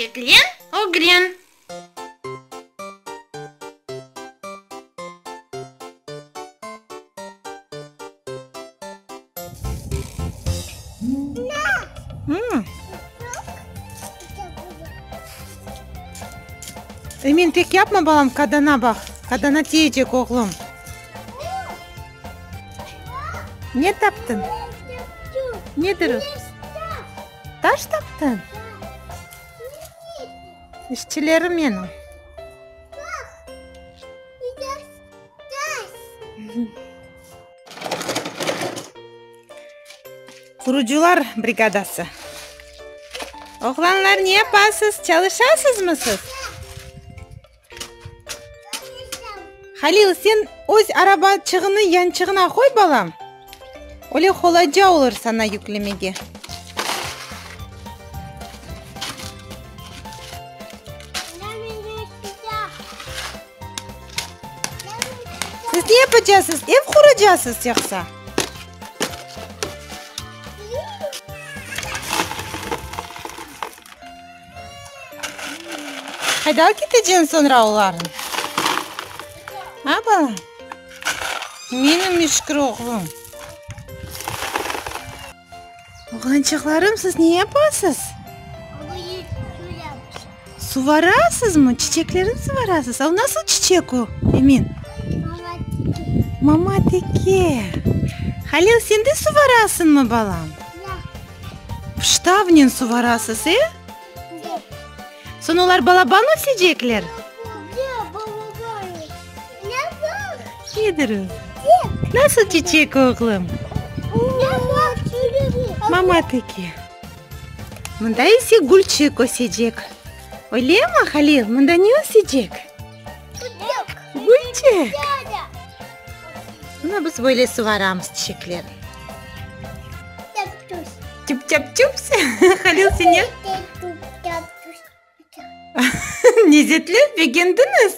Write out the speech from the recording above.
Eglen, ögren. Emin, pek yapma, balam, qadana baq, qadana tiyecek, oğlum. Ne taptıñ? Nedir o? Taş taptıñ? İşçilerim menim. Qurucılar brigadası. Oğlanlar, ne yapasız? Çalışasızmı siz? Halil, sen öz arabaçığını yançığına qoy, balam. Öyle qolayca olur saña yüklemege. Siz ne yapacaqsız? Ev quracaqsız yoqsa? Qayda alıp keteceñ soñra olarnı? A, balam? Menim müşkür oğlum. Oğlançıqlarım, siz ne yapasız? Suvarasızmı? Çiçeklerni suvarasız? A, o nasıl çiçek o, Emin? Mama teke. Halil, sen de suvarasıñmı, balam? Pıştavnen suvarasız, e? Soñ olar balaban ösecekler? Nedir o? Nasıl çiçek, oğlum? Mama teke. Mında ise gülçik ösecek. Öylemi, Halil? Mında ne ösecek? Gülçik. Mına biz böyle suvaramız çiçeklerni. Çup-çap-çups. Halil, sen ne? Lezetli, begendiñiz?